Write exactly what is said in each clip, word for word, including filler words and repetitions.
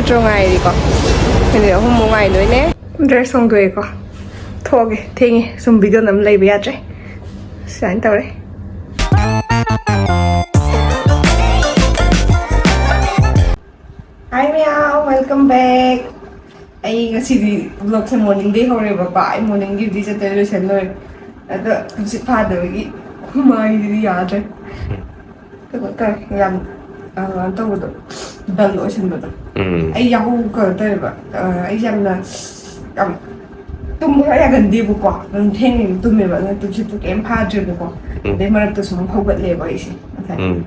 ꯅꯠꯇ꯭ꯔꯣ ꯉꯥꯏꯔꯤꯀꯣ? ꯃꯤꯅꯤꯠ ꯑꯍꯨꯝꯃꯨꯛ ꯉꯥꯏꯗꯣꯏꯅꯦ꯫ ꯗ꯭ꯔꯦꯁ ꯍꯣꯡꯗꯣꯛꯑꯦꯀꯣ꯫ ꯊꯣꯛꯑꯒꯦ꯫ ꯊꯦꯡꯉꯦ꯫ ꯁꯨꯝ ꯚꯤꯗꯤꯑꯣ ꯅꯝ ꯂꯩꯕ ꯌꯥꯗ꯭ꯔꯦ꯫ ꯁꯨꯃꯥꯏꯅ ꯇꯧꯔꯦ꯫ Hi ꯃꯌꯥꯝ, welcome back. ꯑꯩ ꯉꯁꯤꯗꯤ vlogꯁꯦ morningꯗꯩ ꯍꯧꯔꯦꯕꯀꯣ꯫ ꯑꯩ morningꯒꯤꯗꯤ ꯆꯠꯇ꯭ꯔꯦ, ꯂꯣꯏꯁꯟ ꯂꯣꯏꯔꯦ꯫ ꯑꯗꯣ ꯇꯨꯝꯁꯤꯠ ꯐꯥꯗꯕꯒꯤ ꯃꯥꯏꯁꯤꯗꯤ ꯌꯥꯗ꯭ꯔꯦ꯫ ꯀꯩꯅꯣ ꯇꯧꯋꯦ, ꯌꯥꯝ, ꯑ, ꯀꯩꯅꯣ ꯇꯧꯕꯗꯣ, dull ꯑꯣꯏꯁꯟꯕꯗꯣ꯫ ꯎꯝ꯫ ꯑꯩ ꯌꯥꯍꯧ ꯀꯩꯅꯣ ꯇꯧꯋꯦꯕ, ꯑ, ꯑꯩꯁꯦ ꯌꯥꯝꯅ, ꯌꯥꯝ ꯇꯨꯝꯕ ꯈꯔ ꯌꯥꯒꯟꯗꯦꯕꯀꯣ, ꯑꯗꯨꯝ ꯊꯦꯡꯅ ꯑꯗꯨꯝ ꯇꯨꯝꯃꯦꯕ, ꯑꯗꯨꯅ ꯇꯨꯝꯁꯤꯠꯇꯨ ꯀꯩꯝ ꯐꯥꯗ꯭ꯔꯦꯕꯀꯣ꯫ ꯎꯝ꯫ ꯑꯗꯩ ꯃꯔꯛꯇ ꯁꯨꯝ ꯍꯧꯒꯠꯂꯦꯕ ꯑꯩꯁꯦ ꯉꯁꯥꯏ꯫ ꯎꯝ꯫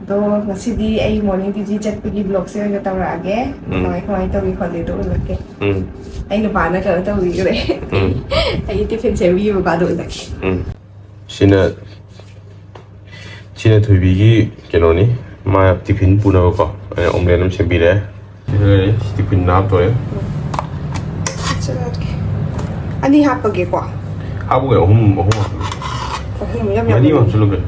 ꯑꯗꯣ ꯉꯁꯤꯗꯤ ꯑꯩ morning duty ꯆꯠꯄꯒꯤ vlogꯁꯦ ꯑꯣꯏꯅ ꯇꯧꯔꯛꯑꯒꯦ꯫ ꯎꯝ꯫ ꯀꯃꯥꯏ ꯀꯃꯥꯏ ꯇꯧꯏ ꯈꯣꯠꯂꯤꯗꯣ ꯎꯠꯂꯛꯀꯦ꯫ ꯎꯝ꯫ ꯑꯩ ꯅꯨꯄꯥꯅ ꯀꯩꯅꯣ ꯇꯧꯕꯤꯈ꯭ꯔꯦ꯫ ꯎꯝ꯫ ꯑꯩꯒꯤ tiffin ꯁꯦꯝꯕꯤꯕ ꯕꯕꯥꯗꯣ ꯎꯠꯂꯛꯀꯦ꯫ ꯎꯝ꯫ ꯁꯤꯅ, ꯁꯤꯅ ꯊꯣꯏꯕꯤꯒꯤ ꯀꯩꯅꯣꯅꯤ, ꯃꯥ tiffin ꯄꯨꯅꯕꯀꯣ꯫ ꯑꯩꯅ omelette ꯑꯃ ꯁꯦꯝꯕꯤꯔꯦ꯫ ꯁꯤꯗ ꯂꯩꯔꯦ, tiffin ꯍꯥꯞꯇꯣꯔꯦ꯫ ꯍꯥꯞꯆꯤꯜꯂꯛꯀꯦ꯫ ꯑꯅꯤ ꯍꯥꯞꯄꯒꯦꯀꯣ꯫ ꯍꯥꯞꯄꯨꯒꯦ, ꯑꯍꯨꯝ, ꯑꯍꯨꯝ ꯍꯥꯞꯄꯨꯒꯦ꯫ ꯑꯍꯨꯝ ꯌꯥꯝ ꯃꯔꯤ ꯑꯃ ꯌꯥꯝꯃꯟ-, ꯍꯥꯞꯆꯤꯜꯂꯨꯒꯦ꯫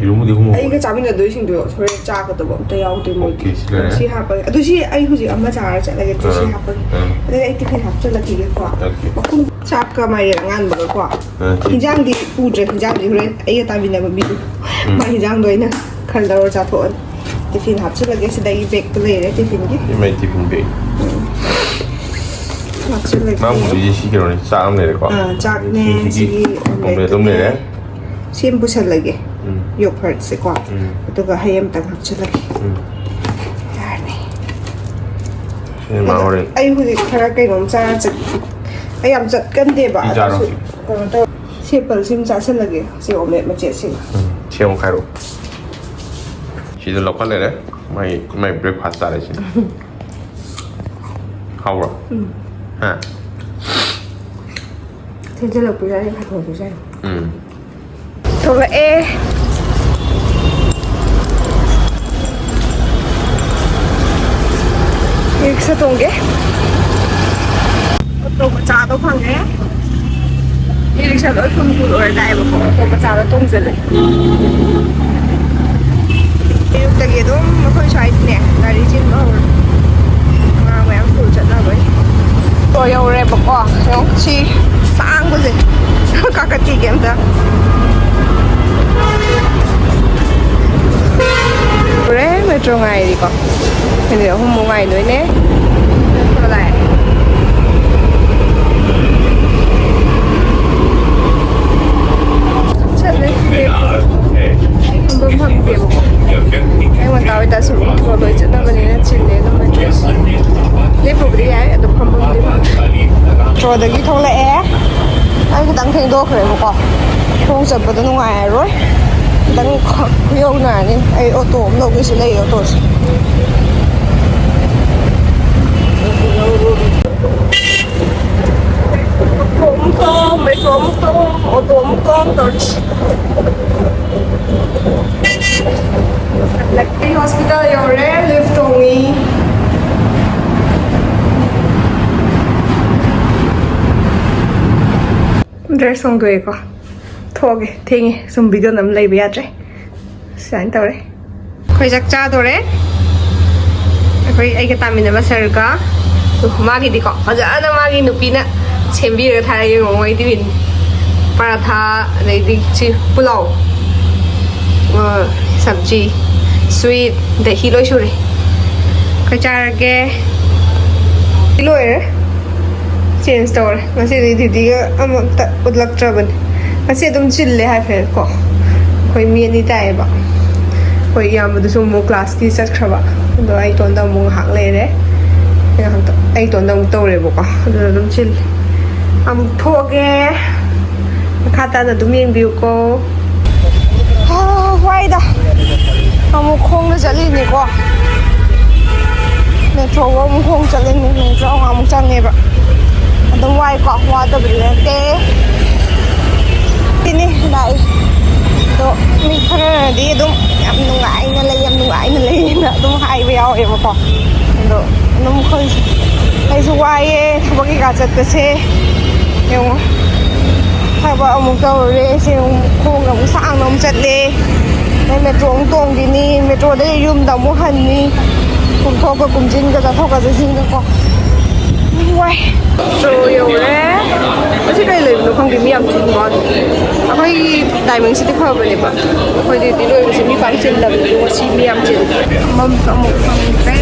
ꯌꯦꯔꯨꯝꯕꯨꯗꯤ ꯑꯍꯨꯝ ꯍꯥꯞꯄꯨꯒꯦ꯫ ꯑꯩꯒ ꯆꯥꯃꯤꯟꯅꯗꯣꯏꯁꯤꯡꯗꯣ ꯍꯣꯔꯦꯟ ꯆꯥꯒꯗꯕ ꯑꯝꯇ ꯌꯥꯎꯗꯦ ꯃꯣꯏꯗꯤ꯫ Okay, ꯁꯤ ꯂꯩꯔꯦ꯫ ꯁꯤ ꯍꯥꯞꯄꯒꯦ꯫ ꯑꯗꯨ ꯁꯤ ꯑꯩ ꯍꯧꯖꯤꯛ ꯑꯃ ꯆꯥꯔ ꯆꯠꯂꯒꯦ, ꯑꯗꯨ ꯁꯤ ꯑꯥ, ꯍꯥꯞꯄꯒꯦ꯫ ꯑꯥ꯫ ꯑꯗꯨꯗꯤ ꯑꯩ tiffin ꯍꯥꯞꯆꯤꯜꯂꯛꯈꯤꯒꯦꯀꯣ꯫ Okay꯫ ꯃꯈꯨꯝ ꯆꯥꯛꯀ ꯃꯥꯏꯔꯦꯟ ꯑꯉꯥꯟꯕꯒꯀꯣ꯫ ꯑꯥ, ꯁꯤ ꯍꯤꯟꯖꯥꯡꯗꯤ ꯄꯨꯗ꯭ꯔꯦ, ꯍꯤꯟꯖꯥꯡꯗꯤ ꯍꯣꯔꯦꯟ ꯑꯩꯒ ꯇꯥꯃꯤꯟꯅꯕ ꯃꯤꯗꯣ ꯎꯝ꯫ ꯃꯥ ꯍꯤꯟꯖꯥꯡꯗꯣ ꯑꯩꯅ ꯈꯔ ꯂꯧꯔ ꯆꯥꯊꯣꯛꯑꯅꯤ꯫ Tiffin ꯍꯥꯞꯆꯤꯜꯂꯒꯦ, ꯁꯤꯗ ꯑꯩꯒꯤ bagꯇ ꯂꯩꯔꯦ tiffinꯒꯤ꯫ ꯏꯃꯩ tiffin bag꯫ ꯎꯝ꯫ ꯍꯥꯞꯆꯤꯜꯂꯒꯦ꯫ ꯃꯥ ꯄꯨꯗꯣꯏꯁꯦ ꯁꯤ ꯀꯩꯅꯣꯅꯦ, ꯆꯥꯛ ꯑꯃ ꯂꯩꯔꯦꯀꯣ꯫ ꯑꯥ, ꯆꯥꯛꯅꯦ, ꯁꯤꯒꯤ ꯁꯤꯒꯤ omelette ꯑꯗꯨꯝ omeletꯇꯨꯅꯦ, ꯂꯩꯔꯦ꯫ ꯁꯦꯝ ꯄꯨꯁꯜꯂꯒꯦ꯫ ꯎꯝ꯫ Yoghurtꯁꯦꯀꯣ꯫ ꯎꯝ꯫ ꯑꯗꯨꯒ ꯍꯩ ꯑꯃꯇꯪ ꯍꯥꯞꯆꯤꯜꯂꯒꯦ꯫ ꯎꯝ꯫ ꯌꯥꯔꯅꯤ꯫ ꯁꯤꯅ ꯃꯥ ꯑꯗꯣ ꯍꯣꯔꯦꯟ꯫ ꯑꯩ ꯍꯧꯖꯤꯛ ꯈꯔ ꯀꯩꯅꯣꯝ ꯆꯥꯔ ꯆꯠ-, ꯑꯩ ꯌꯥꯝ ꯆꯠꯀꯟꯗꯦꯕ, ꯄꯤ ꯆꯥꯔꯣ꯫ ꯑꯗꯨꯁꯨ ꯀꯩꯅꯣ ꯇꯧ-, ꯁꯤ apple ꯁꯤꯃ ꯆꯥꯁꯤꯜꯂꯒꯦ, ꯁꯤ omelette ꯃꯆꯦꯠꯁꯤꯃ꯫ ꯎꯝ, ꯁꯤ ꯑꯃꯨꯛ ꯈꯥꯏꯔꯛꯑꯣ꯫ ꯁꯤꯗ ꯂꯧꯈꯠ ꯂꯩꯔꯦ꯫ ꯃꯥꯏ, ꯃꯥꯏ breakfast ꯇꯥꯔꯦ ꯁꯤꯗꯤ꯫ ꯍꯥꯎꯕ꯭ꯔꯣ? ꯎꯝ꯫ ꯍꯥ? ꯊꯦꯡꯖꯤꯜꯂꯛꯄ ꯌꯥꯏ, ꯍꯥꯊꯨ ꯍꯥꯊꯨ ꯆꯥꯏ꯫ ꯎꯝ꯫ ꯊꯣꯛꯂꯛꯑꯦ꯫ ꯏ-ꯔꯤꯛꯁꯥ ꯇꯣꯡꯒꯦ꯫ ꯑꯣꯇꯣ ꯃꯆꯥꯗꯣ ꯐꯪꯉꯦ꯫ ꯏ-ꯔꯤꯛꯁꯥ ꯂꯣꯏ full full ꯑꯣꯏꯔ ꯂꯥꯛꯑꯦꯕꯀꯣ꯫ ꯑꯣꯇꯣ ꯃꯆꯥꯗꯣ ꯇꯣꯡꯁꯤꯜꯂꯦ꯫ ꯑꯌꯨꯛꯇꯒꯤ ꯑꯗꯨꯝ ꯑꯩꯈꯣꯏ ꯁ꯭ꯋꯥꯏꯗꯅꯦ ꯒꯥꯔꯤ ꯆꯤꯟꯕ ꯍꯧꯔꯦ꯫ ꯅꯨꯡꯉꯥꯏꯗꯣꯏꯅꯦ꯫ ꯆꯠꯂꯦ꯫ ꯐꯝꯐꯝ ꯐꯪꯗꯦꯕꯀꯣ꯫ ꯑꯌꯨꯛ ꯉꯟꯇꯥ ꯑꯣꯏꯇꯥꯔꯁꯨ ꯃꯤꯀꯣ ꯂꯣꯏ ꯆꯠꯅꯕꯅꯤꯅ ꯆꯤꯜꯂꯦ ꯑꯗꯨꯝ ꯃꯦꯇ꯭ꯔꯣꯁꯦ꯫ ꯂꯦꯞꯄꯨꯕꯨꯗꯤ ꯌꯥꯏ ꯑꯗꯣ ꯐꯝꯐꯝꯗꯤ ꯐꯪꯗꯦ꯫ ꯃꯦꯇ꯭ꯔꯣꯗꯒꯤ ꯊꯣꯛꯂꯛꯑꯦ꯫ ꯑꯩ ꯈꯤꯇꯪ ꯊꯦꯡꯗꯣꯛꯈ꯭ꯔꯦꯕꯀꯣ꯫ ꯈꯣꯡ ꯆꯠꯄꯗꯣ ꯅꯨꯡꯉꯥꯏꯔꯔꯣꯏ꯫ ꯈꯤꯇꯪ ꯈ-, ꯈꯨꯌꯧꯅꯔꯅꯤ꯫ ꯑꯩ ꯑꯣꯇꯣ ꯑꯃ ꯂꯧꯒꯦꯁꯨ ꯂꯩ ꯑꯣꯇꯣꯁꯦ꯫ ꯑꯣꯇꯣ ꯑꯃꯨꯛ ꯇꯣꯡ, ꯃꯦꯇ꯭ꯔꯣ ꯑꯃꯨꯛ ꯇꯣꯡ, ꯑꯣꯇꯣ ꯑꯃꯨꯛ ꯇꯣꯡ ꯇꯧꯔꯤꯁꯦ꯫ ꯂꯛꯀꯤ ꯍꯣꯁꯄꯤꯇꯥꯜ ꯌꯧꯔꯦ, ꯂꯤꯐ ꯇꯣꯡꯉꯤ꯫ ꯗ꯭ꯔꯦꯁ ꯍꯣꯡꯗꯣꯛꯑꯦꯀꯣ꯫ ꯊꯣꯛꯑꯒꯦ, ꯊꯦꯡꯉꯦ꯫ ꯁꯨꯝ ꯚꯤꯗꯤꯑꯣ ꯅꯝ ꯂꯩꯕ ꯌꯥꯗ꯭ꯔꯦ꯫ ꯁꯨꯃꯥꯏꯅ ꯇꯧꯔꯦ꯫ ꯑꯩꯈꯣꯏ ꯆꯥꯛ ꯆꯥꯗꯣꯔꯦ꯫ ꯑꯩꯈꯣꯏ, ꯑꯩꯒ ꯇꯥꯃꯤꯟꯅꯕ ꯁꯔꯒ ꯃꯥꯒꯤꯗꯤꯀꯣ, ꯐꯖꯅ ꯃꯥꯒꯤ ꯅꯨꯄꯤꯅ ꯁꯦꯝꯕꯤꯔꯒ ꯊꯥꯔꯛꯑꯦ꯫ ꯌꯦꯡꯉꯣ, ꯃꯣꯏ ꯇꯤꯐꯤꯟ, ꯄꯔꯥꯊꯥ, ꯑꯗꯩꯗꯤ ꯁꯤ ꯄꯨꯂꯥꯎ, ꯑ, ꯁꯕꯖꯤ, ꯁ꯭ꯋꯤꯠ, ꯗꯍꯤ ꯂꯣꯏ ꯁꯨꯔꯦ꯫ ꯑꯩꯈꯣꯏ ꯆꯥꯔꯒꯦ꯫ ꯁꯤ ꯂꯣꯏꯔꯦ꯫ ꯆꯦꯟꯖ ꯇꯧꯔꯦ꯫ ꯉꯁꯤꯗꯤ ꯗꯤꯗꯤꯒ ꯑꯃꯨꯛꯇ ꯎꯠꯂꯛꯇ꯭ꯔꯕꯅꯤ꯫ ꯉꯁꯤ ꯑꯗꯨꯝ ꯆꯤꯜꯂꯦ ꯍꯥꯏꯐꯦꯠ ꯀꯣ꯫ ꯑꯩꯈꯣꯏ ꯃꯤ ꯑꯅꯤ ꯇꯥꯏꯌꯦꯕ꯫ ꯑꯩꯈꯣꯏ ꯏꯌꯥꯝꯕꯗꯨꯁꯨ ꯑꯃꯨꯛ ꯀ꯭ꯂꯥꯁꯀꯤ ꯆꯠꯈ꯭ꯔꯕ꯫ ꯑꯗꯣ ꯑꯩ ꯏꯇꯣꯟꯗ ꯑꯃꯨꯛ ꯉꯥꯏꯍꯥꯛ ꯂꯩꯔꯦ꯫ ꯑꯩ ꯉꯥꯏꯍꯥꯛꯇ-, ꯑꯩ ꯏꯇꯣꯟꯗ ꯑꯃꯨꯛ ꯇꯧꯔꯦꯕꯀꯣ꯫ ꯑꯗꯨꯅ ꯑꯗꯨꯝ ꯆꯤꯜꯂꯦ꯫ ꯑꯃꯨꯛ ꯊꯣꯛꯑꯒꯦ꯫ ꯃꯈꯥ ꯇꯥꯅ ꯑꯗꯨꯝ ꯌꯦꯡꯕꯤꯌꯨꯀꯣ꯫ ꯍꯥ, ꯋꯥꯏꯗ꯫ ꯑꯃꯨꯛ ꯈꯣꯡꯅ ꯆꯠꯂꯤꯅꯤꯀꯣ꯫ ꯃꯦꯇ꯭ꯔꯣꯕꯨ ꯑꯃꯨꯛ ꯈꯣꯡ ꯆꯠꯂꯤꯅꯤ꯫ ꯃꯤꯅꯤꯠ ꯇꯔꯥꯃꯉꯥꯃꯨꯛ ꯆꯪꯉꯦꯕ꯫ ꯑꯗꯨꯝ ꯋꯥꯏꯀꯣ, ꯋꯥꯗꯕꯗꯤ ꯅꯠꯇꯦ꯫ ꯁꯤꯅꯤ ꯂꯥꯛꯏ꯫ ꯑꯗꯣ ꯃꯤ ꯈꯔꯅꯗꯤ ꯑꯗꯨꯝ ꯌꯥꯝ ꯅꯨꯡꯉꯥꯏꯅ ꯂꯩ, ꯌꯥꯝ ꯅꯨꯡꯉꯥꯏꯅ ꯂꯩꯅ ꯑꯗꯨꯝ ꯍꯥꯏꯕ ꯌꯥꯎꯋꯦꯕꯀꯣ꯫ ꯑꯗꯣ ꯑꯗꯨꯝ ꯑꯩꯈꯣꯏ, ꯑꯩꯁꯨ ꯋꯥꯏꯌꯦ ꯊꯕꯛ ꯀꯩꯀꯥ ꯆꯠꯄꯁꯦ꯫ ꯌꯦꯡꯉꯣ, ꯊꯕꯛ ꯑꯃꯨꯛ ꯇꯧꯔꯨꯔꯦ, ꯁꯤ ꯑꯃꯨꯛ ꯈꯣꯡꯅ ꯑꯃꯨꯛ ꯁꯥꯡꯅ ꯑꯃꯨꯛ ꯆꯠꯂꯦ, ꯑꯗꯩ ꯃꯦꯇ꯭ꯔꯣ ꯑꯃꯨꯛ ꯇꯣꯡꯈꯤꯅꯤ, ꯃꯦꯇ꯭ꯔꯣꯗꯩ ꯌꯨꯝꯗ ꯑꯃꯨꯛ ꯍꯟꯅꯤ, ꯀꯨꯝꯊꯣꯛꯀ ꯀꯨꯝꯁꯤꯟꯒ ꯆꯠꯊꯣꯛꯀ ꯆꯠꯁꯤꯟꯒꯀꯣ꯫ ꯋꯥꯏ꯫ ꯃꯦꯇ꯭ꯔꯣ ꯌꯧꯔꯦ꯫ ꯉꯁꯤ ꯀꯔꯤ ꯂꯩꯕꯅꯣ ꯈꯪꯗꯦ, ꯃꯤ ꯌꯥꯝ ꯆꯤꯟꯕ ꯋꯥꯅꯤ꯫ ꯑꯩꯈꯣꯏꯒꯤ ꯇꯥꯏꯃꯤꯡꯁꯤꯗꯤ ꯐꯕꯅꯦꯕ, ꯑꯩꯈꯣꯏ ꯗ꯭ꯌꯨꯇꯤ ꯂꯣꯏꯕꯁꯦ ꯃꯤ ꯄꯥꯛ ꯆꯤꯜꯂꯕꯅꯦ, ꯑꯗꯣ ꯉꯁꯤ ꯃꯤ ꯌꯥꯝ ꯆꯤꯜꯂꯦ꯫ ꯐꯝꯐꯝꯁꯨ ꯑꯃꯨꯛ ꯐꯪꯗ꯭ꯔꯦ꯫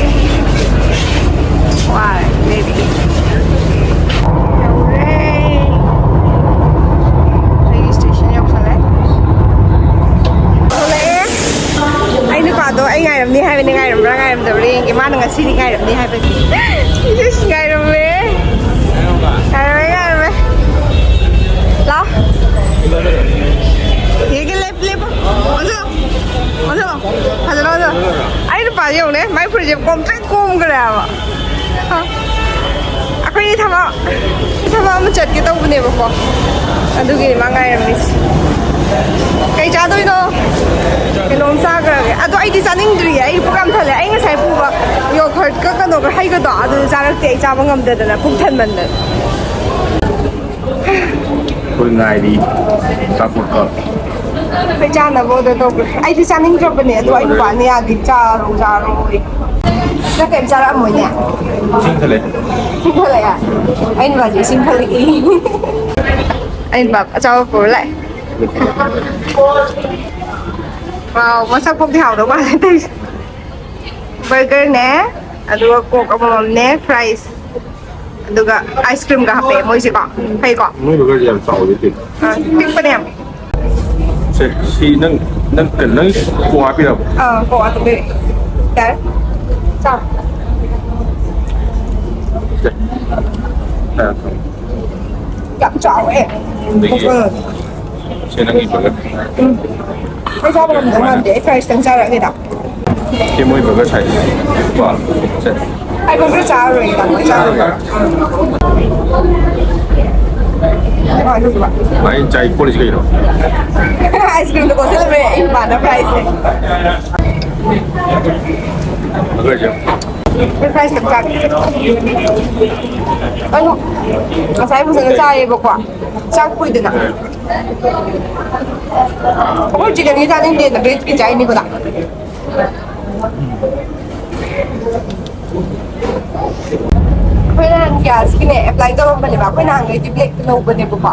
ꯉꯥꯏꯔꯝꯅꯤ ꯍꯥꯏꯕꯅꯤ꯫ ꯏꯁ, ꯉꯥꯏꯔꯝꯃꯦ꯫ ꯉꯥꯏꯔꯝꯃꯦ, ꯉꯥꯏꯔꯝꯃꯦ꯫ ꯂꯥꯎ꯫ ꯌꯦꯡꯒꯦ, ꯂꯦꯞ-, ꯂꯦꯞꯄꯣ꯫ ꯑꯣꯟꯁꯤꯜꯂꯣ꯫ ꯑꯣꯟꯁꯤꯜꯂꯣ꯫ ꯐꯖꯅ ꯑꯣꯟꯁꯤꯜꯂꯣ꯫ ꯑꯩ ꯅꯨꯄꯥꯁꯦ ꯌꯦꯡꯉꯨꯅꯦ, ꯃꯥꯏ ꯐꯨꯔꯤꯠꯁꯦ ꯀꯣꯝꯇ꯭ꯔꯤꯛ ꯀꯣꯝꯈ꯭ꯔꯦ ꯍꯥꯏꯕ꯫ ꯑ꯫ ꯑꯩꯈꯣꯏꯅꯤ ꯊꯕꯛ, ꯊꯕꯛ ꯑꯃ ꯆꯠꯀꯦ ꯇꯧꯕꯅꯦꯕꯀꯣ꯫ ꯑꯗꯨꯒꯤꯅꯦ ꯃꯥ ꯉꯥꯏꯔꯝꯃꯤꯁꯦ꯫ ꯀꯩ ꯆꯥꯗꯣꯏꯅꯣ? ꯀꯩꯅꯣꯝ ꯆꯥꯈ꯭ꯔꯒꯦ꯫ ꯑꯗꯣ ꯑꯩꯗꯤ ꯆꯥꯅꯤꯡꯗ꯭ꯔꯤꯌꯦ꯫ ꯑꯩ ꯄꯨꯛ ꯌꯥꯝ ꯊꯜꯂꯦ꯫ ꯑꯩ ꯉꯁꯥꯏ ꯄꯨꯕ ꯌꯣꯒꯔꯠꯀ ꯀꯩꯅꯣꯒ ꯍꯩꯒꯗꯣ ꯑꯗꯨ ꯆꯥꯔꯛꯇꯦ꯫ ꯑꯩ ꯆꯥꯕ ꯉꯝꯗꯗꯅ ꯄꯨꯛ ꯊꯟꯃꯟꯗꯅ꯫ ꯑꯩꯈꯣꯏ ꯉꯥꯏꯔꯤ ꯑꯆꯥꯄꯣꯠꯀ꯫ ꯑꯩꯈꯣꯏ ꯆꯥꯅꯕ order ꯇꯧꯈ꯭ꯔꯦ꯫ ꯑꯩꯗꯤ ꯆꯥꯅꯤꯡꯗ꯭ꯔꯕꯅꯦ, ꯑꯗꯣ ꯑꯩ ꯅꯨꯄꯥꯅ ꯌꯥꯗꯦ, ꯆꯥꯔꯣ, ꯆꯥꯔꯣ꯫ ꯅꯪ ꯀꯩꯝ ꯆꯥꯔꯛꯑꯝꯃꯣꯏꯅꯦ? ꯏꯁꯤꯡ ꯊꯛꯂꯛꯑꯦ꯫ ꯏꯁꯤꯡ ꯊꯛꯂꯛꯑꯦ? ꯑꯩ ꯅꯨꯄꯥꯁꯦ ꯏꯁꯤꯡ ꯊꯛꯂꯛꯏ꯫ ꯑꯩ ꯅꯨꯄꯥ ꯑꯆꯥꯄꯣꯠ ꯄꯨꯔ ꯂꯥꯛꯑꯦ꯫ ꯋꯥꯎ, ꯃꯁꯛ ꯄꯣꯛꯇꯤ ꯍꯥꯎꯗꯧ ꯃꯥꯜꯂꯦ ꯇꯧꯔꯤꯁꯦ꯫ ꯕꯔꯒꯔꯅꯦ, ꯑꯗꯨꯒ ꯀꯣꯛ ꯑꯃꯃꯝꯅꯦ, ꯐ꯭ꯔꯥꯏꯁ, ꯑꯗꯨꯒ ꯑꯥꯏꯁ ꯀ꯭ꯔꯤꯝꯒ ꯍꯥꯞꯄꯛꯑꯦ ꯃꯣꯏꯁꯦꯀꯣ꯫ ꯐꯩꯀꯣ? ꯃꯣꯏ ꯕꯔꯒꯔꯁꯦ ꯌꯥꯝ ꯆꯥꯎꯋꯦ ꯄꯤꯛ꯫ ꯑꯥ, ꯄꯤꯛꯄꯅꯦ ꯌꯥꯝ꯫ ꯁꯦ, ꯁꯤ ꯅꯪ, ꯅꯪ, ꯅꯪ ꯀꯣꯛ ꯍꯥꯞꯄꯤꯔꯕ? ꯑꯥ, ꯀꯣꯛ ꯍꯥꯞꯄꯤꯔꯦ꯫ ꯌꯥꯔꯦ꯫ ꯆꯥꯎ꯫ ꯁꯦ꯫ ꯑꯥ, ꯌꯥꯝ ꯆꯥꯎꯋꯦ꯫ ꯑꯗꯒꯤ ꯎꯝ꯫ ꯁꯦ, ꯅꯪꯒꯤ ꯕꯔꯒꯔ꯫ ꯎꯝ꯫ ꯑꯩ ꯆꯥꯕ ꯉꯝꯗꯧ ꯃꯥꯟꯗꯦ꯫ ꯑꯩ ꯐ꯭ꯔꯥꯏꯁꯇꯪ ꯆꯥꯔꯛꯑꯒꯦꯗ꯫ ꯁꯤ ꯃꯣꯏ ꯕꯔꯒꯔ ꯁꯥꯏꯖ꯫ ꯀꯣ? ꯁꯦ꯫ ꯑꯩ ꯕꯔꯒꯔ ꯆꯥꯔꯔꯣꯏꯒꯦ, ꯇꯥꯃꯣ꯫ ꯑꯩ ꯆꯥꯔꯔꯣꯏꯒꯦ꯫ ꯀꯃꯥꯏꯅ ꯇꯧꯗꯣꯏꯕ? ꯑꯩ ꯆꯥꯏ ꯈꯣꯠꯂꯤꯁꯤ ꯀꯩꯅꯣ? ꯑꯥꯏꯁ ꯀ꯭ꯔꯤꯝꯗꯣ ꯀꯣꯠꯁꯤꯜꯂꯝꯃꯦ ꯑꯩ ꯅꯨꯄꯥꯅ ꯐ꯭ꯔꯥꯏꯁꯁꯦ꯫ ꯕꯔꯒꯔꯁꯦ꯫ ꯑꯩ ꯐ꯭ꯔꯥꯏꯁꯇꯪ ꯆꯥꯒꯦ꯫ ꯑꯩꯁꯨ ꯉꯁꯥꯏ ꯐꯖꯅ ꯆꯥꯏꯌꯦꯕꯀꯣ꯫ ꯆꯥꯛ ꯀꯨꯏꯗꯅ꯫ ꯑꯩꯈꯣꯏ ꯆꯤꯛꯀꯟꯒꯤ ꯆꯥꯅꯤꯡꯗꯦꯅ ꯕ꯭ꯔꯦꯗꯀꯤ ꯆꯥꯏꯅꯤꯀꯣ ꯅꯪ꯫ ꯑꯩꯈꯣꯏ ꯅꯍꯥꯟ ꯒ꯭ꯌꯥꯁꯀꯤꯅꯦ ꯑꯦꯄ꯭ꯂꯥꯏ ꯇꯧꯔꯝꯕꯅꯦꯕ꯫ ꯑꯩꯈꯣꯏ ꯅꯍꯥꯟꯈꯩꯗꯤ ꯕ꯭ꯂꯦꯛꯇ ꯂꯧꯕꯅꯦꯕꯀꯣ꯫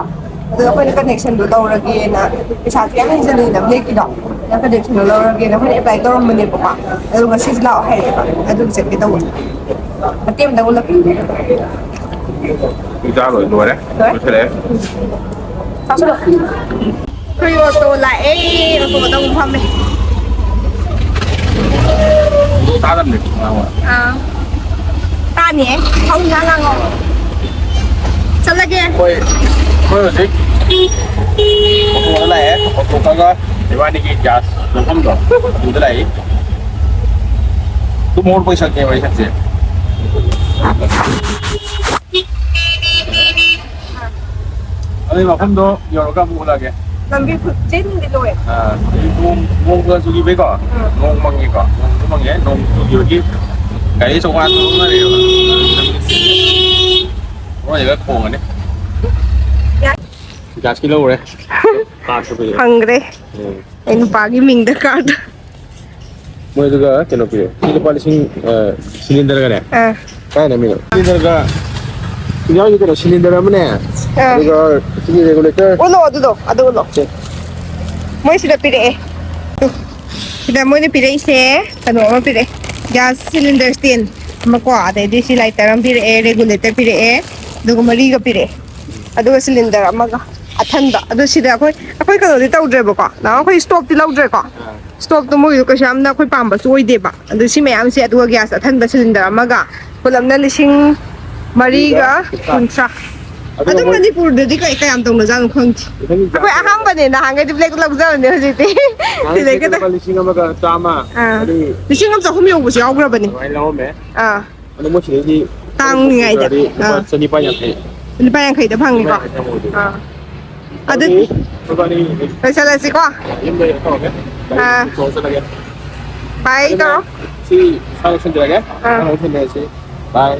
ꯑꯗꯨꯗ ꯑꯩꯈꯣꯏꯅ ꯀꯅꯦꯛꯁꯟꯗꯣ ꯂꯧꯔꯒꯦꯅ ꯄꯩꯁꯥꯁꯨ ꯌꯥꯝ ꯍꯦꯟꯖꯤꯜꯂꯤꯅ ꯕ꯭ꯂꯦꯛꯀꯤꯗꯣ꯫ ꯅꯪ ꯀꯅꯦꯛꯁꯟꯗꯣ ꯂꯧꯔꯒꯦꯅ ꯑꯩꯈꯣꯏꯅ ꯑꯦꯄ꯭ꯂꯥꯏ ꯇꯧꯔꯝꯕꯅꯦꯕꯀꯣ꯫ ꯑꯗꯣ ꯉꯁꯤꯁꯨ ꯂꯥꯛꯑꯣ ꯍꯥꯏꯔꯛꯑꯦꯕ꯫ ꯑꯗꯨꯒꯤ ꯆꯠꯀꯦ ꯇꯧꯕ꯫ ꯃꯇꯦꯛ ꯑꯃꯇꯪ ꯎꯠꯂꯛꯀꯦ꯫ ꯆꯥ ꯂꯣꯏ ꯂꯣꯏꯔꯦ꯫ ꯂꯣꯏꯔꯦ? ꯂꯣꯏꯁꯤꯜꯂꯛꯑꯦ꯫ ꯆꯥꯁꯤꯜꯂꯣ꯫ ꯑꯩꯈꯣꯏ ꯑꯣꯇꯣ ꯂꯥꯛꯑꯦ꯫ ꯑꯣꯇꯣꯗ ꯑꯃꯨꯛ ꯐꯝꯃꯦ꯫ ꯇꯥꯗꯕꯅꯦ ꯉꯥꯡꯕ꯫ ꯑꯥ꯫ ꯇꯥꯅꯤꯌꯦ꯫ ꯍꯧꯅ ꯉꯥꯡꯉꯣ꯫ ꯆꯠꯂꯒꯦ꯫ ꯑꯩꯈꯣꯏ ꯑꯩꯈꯣꯏ ꯍꯧꯖꯤꯛ ꯑꯣꯇꯣꯗ ꯂꯥꯛꯑꯦ꯫ ꯑꯣꯇꯣ ꯀꯛꯑꯒ ꯏꯕꯥꯅꯤꯒꯤ ꯒ꯭ꯌꯥꯁ ꯂꯧꯐꯝꯗꯣ ꯑꯗꯨꯗ ꯂꯥꯛꯏ꯫ ꯇꯨꯝ ꯍꯧꯒꯠꯄꯒꯤ ꯁꯛꯅꯦꯕ ꯑꯩ ꯁꯛꯁꯦ꯫ ꯑꯗꯨꯏ ꯃꯐꯝꯗꯣ ꯌꯧꯔꯒ ꯑꯃꯨꯛ ꯎꯠꯂꯛꯑꯒꯦ꯫ ꯂꯝꯕꯤ ꯈꯨꯆꯤꯟꯗꯤ ꯂꯣꯏꯔꯦ꯫ ꯑꯥ, ꯅꯣꯡ, ꯅꯣꯡꯒ ꯆꯨꯈꯤꯕꯩꯀꯣ? ꯎꯝ꯫ ꯅꯣꯡ ꯃꯪꯉꯤꯀꯣ? ꯅꯣꯡꯁꯨ ꯃꯪꯉꯦ, ꯅꯣꯡ ꯆꯨꯈꯤꯕꯒꯤ ꯒꯥꯔꯤ ꯑꯆꯧꯕ ꯉꯥꯛꯇ ꯊꯧꯅꯔꯦꯕ꯫ ꯃꯣꯏꯅꯒ ꯈꯣꯡꯉꯅꯤ꯫ ꯌꯥ- ꯒ꯭ꯌꯥꯁꯀꯤ ꯂꯧꯔꯦ꯫ ꯀꯥꯔꯠꯁꯨ ꯄꯤꯔꯦ꯫ ꯐꯪꯈ꯭ꯔꯦ꯫ ꯎꯝ꯫ ꯑꯩ ꯅꯨꯄꯥꯒꯤ ꯃꯤꯡꯗ ꯀꯥꯔꯠ꯫ ꯃꯣꯏꯗꯨꯒ ꯀꯩꯅꯣ ꯄꯤꯔꯦ꯫ ꯁꯤ ꯂꯨꯄꯥ ꯂꯤꯁꯤꯡ, ꯑ, ꯁꯤꯂꯤꯟꯗꯔꯒꯅꯦ꯫ ꯑꯥ꯫ ꯀꯥꯏꯅ ꯃꯤꯅꯣ? ꯁꯤꯂꯤꯟꯗꯔꯒ ꯏꯟꯖꯥꯡꯒꯤ ꯀꯩꯅꯣ ꯁꯤꯂꯤꯟꯗꯔ ꯑꯃꯅꯦ꯫ ꯑꯥ꯫ ꯑꯗꯨꯒ ꯁꯤꯒꯤ ꯔꯦꯒꯨꯂꯦꯇꯔ꯫ ꯎꯠꯂꯣ ꯑꯗꯨꯗꯣ, ꯑꯗꯨ ꯎꯠꯂꯣ꯫ ꯁꯦ꯫ ꯃꯣꯏ ꯁꯤꯗ ꯄꯤꯔꯛꯑꯦ꯫ ꯁꯤꯗ ꯃꯣꯏꯅ ꯄꯤꯔꯛꯏꯁꯦ ꯀꯩꯅꯣ ꯑꯃ ꯄꯤꯔꯛꯑꯦ꯫ ꯒ꯭ꯌꯥꯁ ꯁꯤꯂꯤꯟꯗꯔ ꯁ꯭ꯇꯦꯟ ꯑꯃꯀꯣ, ꯑꯗꯩꯗꯤ ꯁꯤ ꯂꯥꯏꯇꯔ ꯑꯃ ꯄꯤꯔꯛꯑꯦ, ꯔꯦꯒꯨꯂꯦꯇꯔ ꯄꯤꯔꯛꯑꯦ, ꯑꯗꯨꯒ ꯃꯔꯤꯒ ꯄꯤꯔꯛꯑꯦ꯫ ꯑꯗꯨꯒ ꯁꯤꯂꯤꯟꯗꯔ ꯑꯃꯒ ꯑꯊꯟꯕ꯫ ꯑꯗꯨ ꯁꯤꯗ ꯑꯩꯈꯣꯏ, ꯑꯩꯈꯣꯏ ꯀꯩꯅꯣꯗꯤ ꯇꯧꯗ꯭ꯔꯦꯕꯀꯣ꯫ ꯅꯍꯥꯟ ꯑꯩꯈꯣꯏ ꯁ꯭ꯇꯣꯞꯇꯤ ꯂꯧꯗ꯭ꯔꯦꯀꯣ꯫ ꯑꯥ꯫ ꯁ꯭ꯇꯣꯞꯇꯣ ꯃꯣꯏꯗꯣ ꯀꯩꯁꯨ ꯌꯥꯝꯅ ꯑꯩꯈꯣꯏ ꯄꯥꯝꯕꯁꯨ ꯑꯣꯏꯗꯦꯕ꯫ ꯑꯗꯨ ꯁꯤ ꯃꯌꯥꯝꯁꯦ, ꯑꯗꯨꯒ ꯒ꯭ꯌꯥꯁ ꯑꯊꯟꯕ ꯁꯤꯂꯤꯟꯗꯔ ꯑꯃꯒ ꯄꯨꯂꯞꯅ ꯂꯤꯁꯤꯡ ꯃꯔꯤꯒ ꯀꯨꯟꯊ꯭ꯔꯥ꯫ ꯑꯗꯨꯒ ꯑꯗꯨꯝ ꯃꯣꯏ ꯃꯅꯤꯄꯨꯔꯗꯗꯤ ꯀꯩ ꯀꯌꯥꯝ ꯇꯧꯅꯖꯥꯠꯅꯣ ꯈꯪꯗꯦ꯫ ꯏꯊꯟꯒꯤ ꯑꯩꯈꯣꯏ ꯒ꯭ꯌꯥꯁ ꯑꯍꯥꯟꯕꯅꯦ, ꯅꯍꯥꯟꯈꯩꯗꯤ ꯕ꯭ꯂꯦꯛ ꯂꯧꯖꯕꯅꯦ, ꯍꯧꯖꯤꯛꯇꯤ ꯅꯍꯥꯟꯒꯩꯗꯤ ꯁꯤꯗꯩ ꯈꯤꯇꯪ ꯂꯨꯄꯥ ꯂꯤꯁꯤꯡ ꯑꯃꯒ ꯆꯥꯝꯃ꯫ ꯑꯥ꯫ ꯑꯗꯨꯒꯤ ꯂꯤꯁꯤꯡ ꯑꯃ ꯆꯍꯨꯝ ꯌꯧꯕꯁꯨ ꯌꯥꯎꯈ꯭ꯔꯕꯅꯦ꯫ ꯑꯗꯨꯃꯥꯏꯅ ꯂꯧꯔꯝꯃꯦ꯫ ꯑꯥ꯫ ꯑꯗꯣ ꯃꯣꯏ ꯁꯤꯗꯩꯗꯤ ꯇꯥꯡꯉꯤꯉꯩꯗ꯫ ꯂꯨꯄꯥ ꯑꯥ꯫ ꯆꯅꯤꯄꯥꯟ ꯌꯥꯡꯈꯩ꯫ ꯂꯨꯄꯥ ꯌꯥꯡꯈꯩꯗ ꯐꯪꯉꯤꯀꯣ꯫ ꯂꯨꯄꯥ ꯌꯥꯡꯈꯩ ꯐꯪꯍꯧꯗꯣꯏꯅꯦ꯫ ꯑꯥ꯫ ꯑꯗꯨꯗꯤ ꯑꯗꯨꯗꯤ ꯏꯕꯥꯅꯤ ꯂꯣꯏꯁꯜꯂꯁꯤꯀꯣ꯫ ꯌꯨꯝꯗ ꯀꯩꯅꯣ ꯇꯧꯔꯒꯦ꯫ ꯒꯥꯔꯤ ꯑꯥ꯫ ꯄꯨꯊꯣꯛꯑ ꯆꯠꯂꯒꯦ꯫ ꯕꯥꯏ ꯑꯗꯨꯅ ꯇꯧꯔꯣ꯫ ꯁꯤ ꯏꯁꯥ ꯂꯣꯏꯁꯤꯟꯖꯔꯒꯦ꯫ ꯑꯥ꯫ ꯏꯁꯥ ꯂꯣꯏꯁꯤꯟꯖꯔꯁꯤ꯫ ꯕꯥꯏ꯫